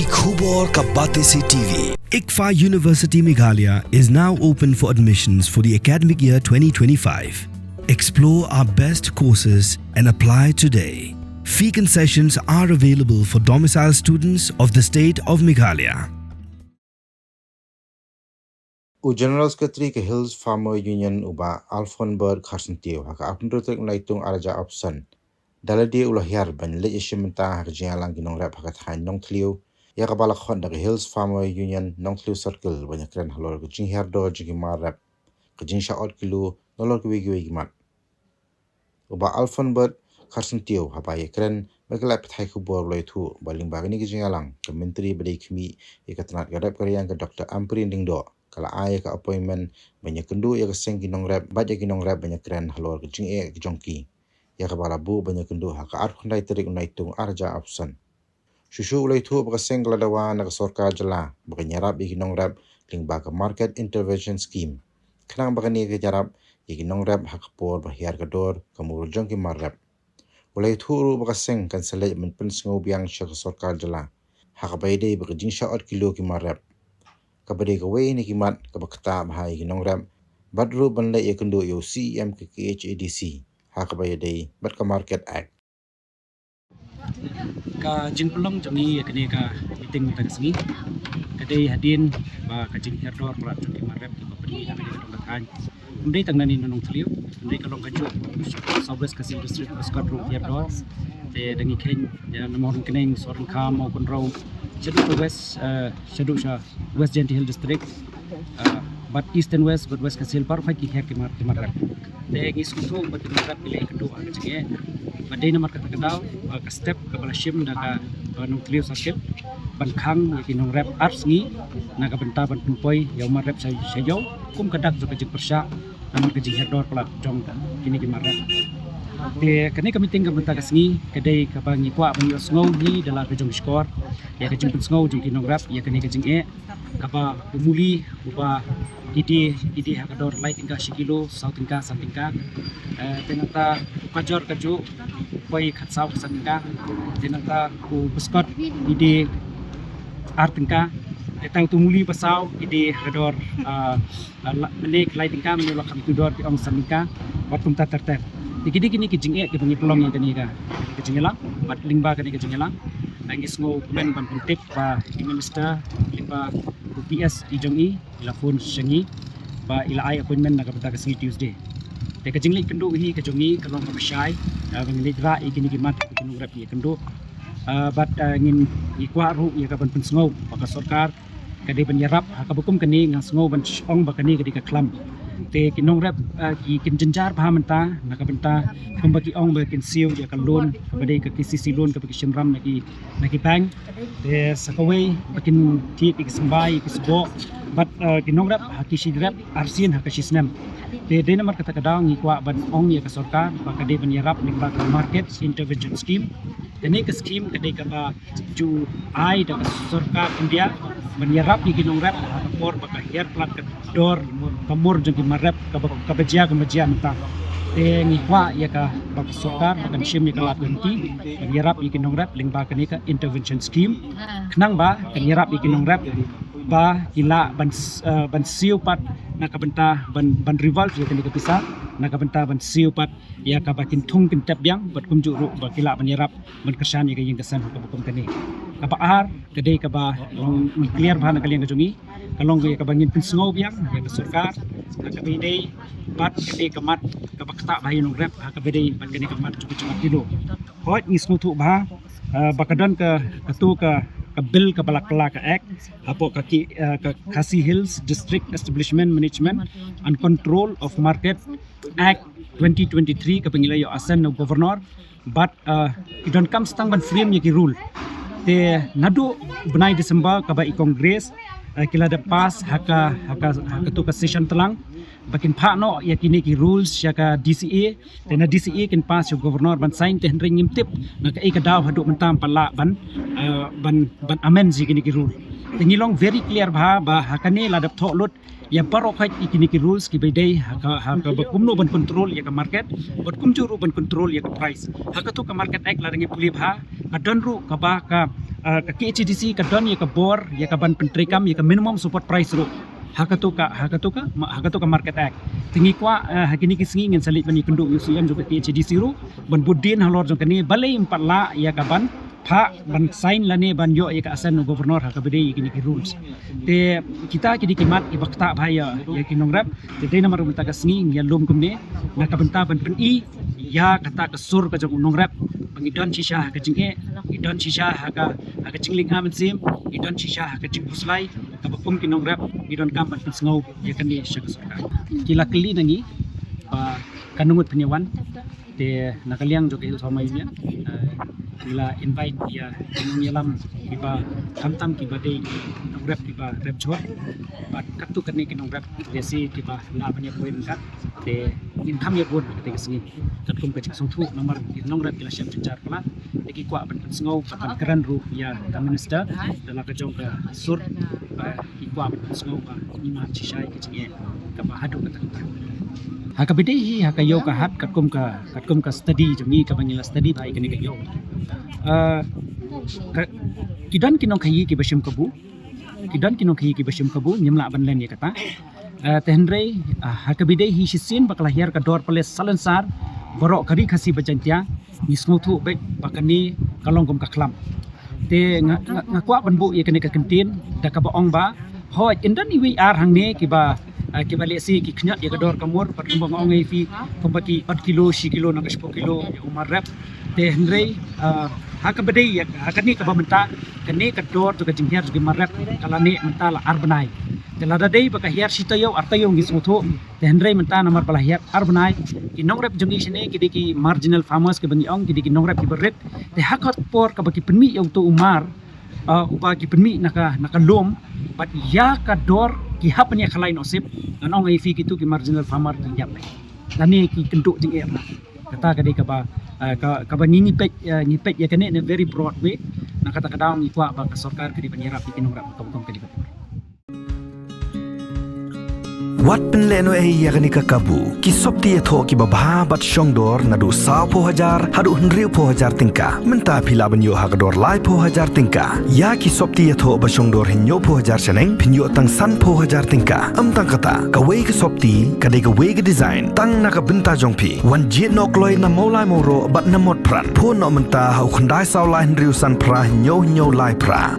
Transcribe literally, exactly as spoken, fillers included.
Khubor ka Batesi T V. ICFAI University Meghalaya is now open for admissions for the academic year twenty twenty-five. Explore our best courses and apply today. Fee concessions are available for domicile students of the state of Meghalaya. U General Secretary ka Hills Farmer Union, u Bah Alphonbert Kharsyntiew, ha ka arphew hynriew tarik u Naitung arhajar arphew san, da lade u la hiar ban leit ïashim bynta ha ka jingïalang ki nongrep ha ka thaiñ Nongthliew, ïa kaba la khot da ka Hills Farmer Union Nongthliew Circle, ban ïakren halor ka jinghiar dor jong ki mar rep, ka jingshah ot kilo, nalor kiwei kiwei ki mat. U Bah Alphonbert Kharsyntiew, haba ïakren bad ki lad pathai khubor, u la ïathuh ba lyngba kane ka jingïalang, ka Myntri ba dei khmih ïa ka tnat ka rep ka riang, ka Doktor Ampareen Lyngdoh, ka la ai ïa ka appointment ban ïakynduh ïa ka seng ki nongrep bad ïa ki nongrep ban ïakren halor ka jingeh jong ki, ïa kaba la buh ban ïakynduh ha ka arphew khyndai tarik u Naitung arhajar arphew san. Shuh shuh u la ïathuh ba ka seng ka la dawa na ka sorkar jylla ba kan ïarap ïa ki nongrep lyngba ka Market Intervention Scheme, khnang ba kane kan ïarap ïa ki nongrep ha ka por ba hiar ka dor ka mur jong ki mar rep. U la ïathuh ruh ba ka seng kan sa leit ban pynsngew biang sha ka sorkar jylla ha kaba ïadei bad ka jingshah ot kilo ki mar rep, kaba dei kawei na ki mat kaba ktah bha ïa ki nongrep, bad ruh ban leit ïakynduh ïa u C E M ka K H A D C ha kaba ïadei bad ka Market Act. Ka jingpynlong jong ngi ïa kane ka meeting mynta ka sngi ka dei hadien ba ka jinghiar dor mrad jong ki mar rep kiba pynmih na kane ka dong ka thaiñ, ym dei tang nangne na Nongthliew, hynrei ka long kajuh South West Khasi Hills District, Buskirk ruh hiar dor. Te da ngi kheiñ ïa na Mawryngkneng, Sohryngkham, Mawkynrew, shaduh sha West, eh, shaduh sha West Jaintia Hills District, ah, bad East and West, bad West Khasi Hills, baroh khoit ki hiar ki mar, ki mar rep. Te ngi sngewthuh ba ki mar rep ki la ïakynduh ha ka jingeh. Bad dei namar kata ka daw, ah, ka step kaba la shim da ka, ah, Nongthliew Circle ban khang ïa ki nongrep ar sngi na ka bynta ban pynpoi ïa u mar rep sha, sha ïew, kum ka dak jong ka jingpyrshah namar ka jinghiar dor palat jong kine ki mar rep. Te kane ka meeting ka mynta ka sngi ka dei kaba ngi kwah ban ïohsngew hi da la ka jong shkor ïa ka jingpynsngew jong ki nongrep ïa kane ka jingeh, kaba u muli uba i die, i die ha ka dor lai tyngka shi kilo, saw tyngka, san tyngka. Eh, te nangta u kajor kajuh u poi khatsaw khatsan tyngka. Te nangta u buskot i die ar tyngka. Te tang utu muli ba saw i die ha ka dor, ah, ah, la, mynne ki lai tyngka, mynne la kham tu dor ki ong san tyngka. Bad kumta ter ter. Te ki dei kine ki jingeh kiba ngi pynlong ïa kane ka, ka jingïalang, bad lyngba kane ka jingïalang, ah, ngi sngewkmen ban pyntip ba i Minister lyngba u P S i jong i, i la phone sha ngi ba i la ai appointment na ka bynta ka sngi Tuesday. Te ka jingleit kynduh hi ka jong ngi ka long kaba shai, ah, ba ngin leit rah ïa kine ki mat ki nongrep ïakynduh. Ah, bad, ah, ngin, ngi kwah ruh ïa ka ban pynsngew ba ka sorkar ka dei ban ïarap ha kaba kum kane, nga sngew ban sh-, ong ba kane ka dei ka khlam. Te ki nongrep, ah, ki, kin jynjar bha mynta na ka bynta kumba ki ong ba kin siew ïa ka loan kaba dei ka K C C loan kaba ki shim ram na ki, na ki bank. Te sa kawei ba kin thied ïa ki symbai, ïa ki sboh. Bad, eh, ki nongrep ha ki shi rep arsien ha ka shi snem. Te dei namar kata ka daw ngi kwah ban ong ïa ka sorkar ba ka dei ban ïarap lyngba ka Market Intervention Scheme. Kane ka scheme ka dei kaba ju ai da ka sorkar India ban ïarap ïa ki nongrep ha ka por ba ka hiar palat ka dor ka mur jong ki mar rep kaba, kaba jia kaba jia mynta. Te ngi kwah ïa ka, ba ka sorkar ba kan shim ïa ka lad lynti ban ïarap ïa ki nongrep lyngba kane ka intervention scheme, khnang ba kan ïarap ïa ki nongrep ba ki lah ban s-, eh, ban siew pat na ka bynta ban, ban revolve ïa kane ka pisa, na ka bynta ban siew pat ïa kaba kin thung kin tep biang, bad kumjuh ruh ba ki lah ban ïarap ban kyrshan ïa ka ïing ka sem ha kaba kum kane. Kaba ar ka dei kaba long clear bha na ka liang ka jong ngi, ka long ïa kaba ngin pynsngew biang ïa ka sorkar ha kaba ïadei bad kane ka mat kaba ktah bha ïa nongrep ha kaba ïadei bad kane ka mat jong ka jingmut kilo. Hooid, ngi sngewthuh bha, eh, ba ka don ka, kato ka, ka bill kaba la kylla ka Act hapoh ka ki, eh, ka Khasi Hills District Establishment Management and Control of Market Act twenty twenty-three kaba ngi la ïoh assent na u Governor. Bad, uh, ki donkam sa tang ban frame ïa ki rule. Te naduh bnai December kaba i Congress, uh, ki la dep pass ha ka, ha ka, ha kato ka session tlang ba kin phah noh ïa kine ki rules sha ka D C A. Te na D C A kin pass sha u Governor ban sign, te hynrei ngim tip na kaei ka daw haduh mynta ym pat lah ban, uh, ban, ban amend ïa kine ki rule. Te ngi long very clear bha ba ha kane la dep thoh lut ïa baroh khoit ïa kine ki rules kiba ïadei ha ka, ha kaba kumno ban control ïa ka market, bad kumjuh ruh ban control ïa ka price. Ha kato ka Market Act lada ngi pule bha, ka don ruh kaba ka, Ah, ka K H A D C ka don ïa ka bor ïa ka ban pyntreikam ïa ka minimum support price ruh ha katu ka, ha katu ka, ma-, ha katu ka Market Act. Te ngi kwah, ah, ha kine ki sngi ngin sa leit ban ïakynduh ïa u C E M jong ka K H A D C ruh ban bud dien halor jong kane, balei ym pat lah ïa ka ban phah ban sign lane ban ïoh ïa ka assent u Governor ha kaba dei ïa kine ki rules. Te kita ki dei ki mat kiba ktah bha ïa, ïa ki nongrep. Te dei namar mynta ka sngi ngi ïalum kumne na ka bynta ban pyni ïa kata ka sur ka jong u nongrep ba ngi don shisha ha ka jingeh, ngi don shisha ha ka, ha ka jingleh mynsiem, ngi don shisha ha ka jingkhuslai kaba kum ki nongrep ngi donkam ban pynsngew ïa kane sha ka sorkar. Ki la kylli na ngi ba katno ngut phin ïa wan. Te na ka liang jong ka Hill Farmer Union, eh, ngi la invite ïa ki nongïalam kiba, khamtam kiba dei nongrep kiba rep jhur. Bad katto katne ki nongrep lehse kiba lah ban ïa poi ryngkat. Te ngin kham ïa bun ha kata ka sngi katkum ka jingsngewthuh namar ki nongrep ki la shem jynjar palat. Te ki kwah ban pynsngew bad ban kren ruh ïa ka minister da la ka jong ka sur, ba ki kwah ban pynsngew ba ngi mad shisha ïa ka jingeh kaba haduh katta katta. Ha kaba dei hi ha ka ïew ka hat katkum ka, katkum ka study jong ngi kaba ngi la study bha ïa kane ka ïew. Ah, ka, ki don ki nongkhaïi kiba shim kabu, ki don ki nongkhaïi kiba shim kabu, ngim lah ban len ïa kata. Ah, te hynrei, ah, ha kaba dei hi shisien ba ka la hiar ka dor pale salonsar baroh ka Ri Khasi bad Jaiñtia, ngi sngewthuh beit ba kane ka long kum ka khlam. Te nga, nga, nga kwah ban buh ïa kane ka kyntien da kaba ong ba hooid, ynda ngi wei ar hangne kiba, ah, kiba lehse ki khñiot ïa ka dor ka mur, bad kumba nga ong ïa phi, kumba ki ot kilo, shi kilo, na ka shiphew kilo ïa u mar rep. Te hynrei, ah, ha kaba dei ïa, ha kane kaba mynta, kane ka dor jong ka jinghiar jong ki mar rep ka la neh mynta la ar bnai. Te lada dei ba ka hiar shi taïew ar taïew ngi sngewthuh. Te hynrei mynta namar ba la hiar ar bnai, ki nongrep jong ngi shane ki dei ki marginal farmers kiba ngi ong, ki dei ki nongrep kiba rit. Te ha ka por kaba ki pynmih ïa uto u mar, ah, uba ki pynmih na ka, na ka lum, bad ïa ka dor ki hap ban ïa khalai noh sip, ngan ong ïa phi kito ki marginal farmer ki ïap lane ki kynduh jingeh. Kata ka dei kaba, ah, ka, kaba ngi, ngi peit, ah, ngi peit ïa kane in a very broad way. Na kata ka daw ngi kwah ba ka sorkar ka dei ban ïarap ïa ki nongrep ha kaba kum kane ka por. Wat pynlehnohei ïa kane ka kabu. Ki sopti ïathoh kiba bha bad shongdor naduh sawphew hajar haduh hynriewphew hajar tyngka. Mynta phi lah ban ïoh ha ka dor laiphew hajar tyngka. Ïa ki sopti ïathoh ba shongdor hynñiewphew hajar shaneng phin ïoh tang sanphew hajar tyngka. Ym tang kata, kawei ka sopti ka dei kawei ka design tang na ka bynta jong phi. Wan jied noh kloi na Mawlai Mawroh bad na Motphran. Phone noh mynta ha u khyndai saw lai hynriew san phra hynñiew hynñiew lai phra.